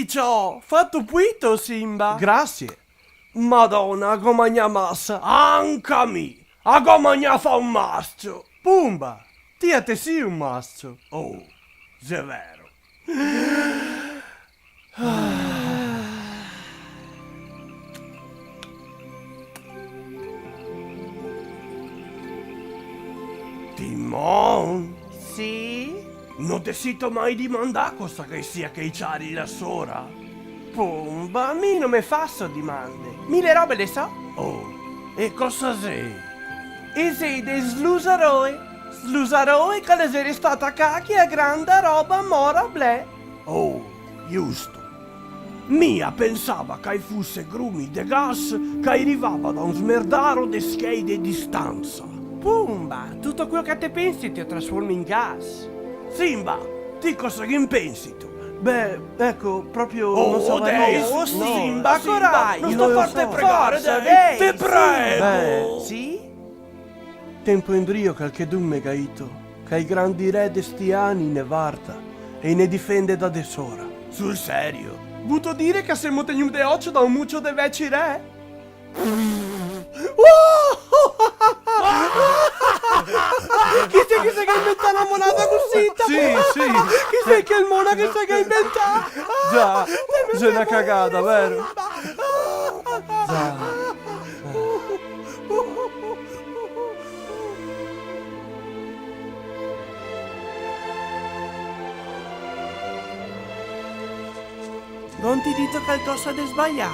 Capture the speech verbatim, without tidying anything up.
Ciò, fato puito, Simba? Grasie. Madona, a go magnà masa. Anca mi. A go magnà fa un mascio. Pumba, ti a te si un mascio. Oh, xe vero. Timon? Sì? No te sito mai dimandà cosa che sia chei ciari là sora? Pumba, mi no me faso dimande. Mi le robe le so. Oh, e cosa xe? E xe de Slusaroe. Slusaroe che le xe restà tacà a chea granda roba mora blè. Oh, giusto. Mi a pensava che i fuse grumi de gas che i rivava da un smerdaro de schei de distansa. Pumba, tuto queo che te pensi te trasformi in gas. Simba, ti cosa che pensi tu? Beh, eco, proprio... Oh, no so, dai, no. Simba, Simba, corajo. No sta farte pregare, forsa, dai, dai, te prego. Beh, sì? Tempo indrio calchedun me ga dito che i grandi re de sti ani i ne varda e i ne difende da de sora. Sul serio? Vuto dire che semo tegnù de ocio da un mucio de veci re? Chi xe che se ga inventà na monada cusì? Sì, sì. Chi xe che el mona che se ga inventà? Già, xe na cagada, vero? Già. Gon ti dito calcosa de sbalià?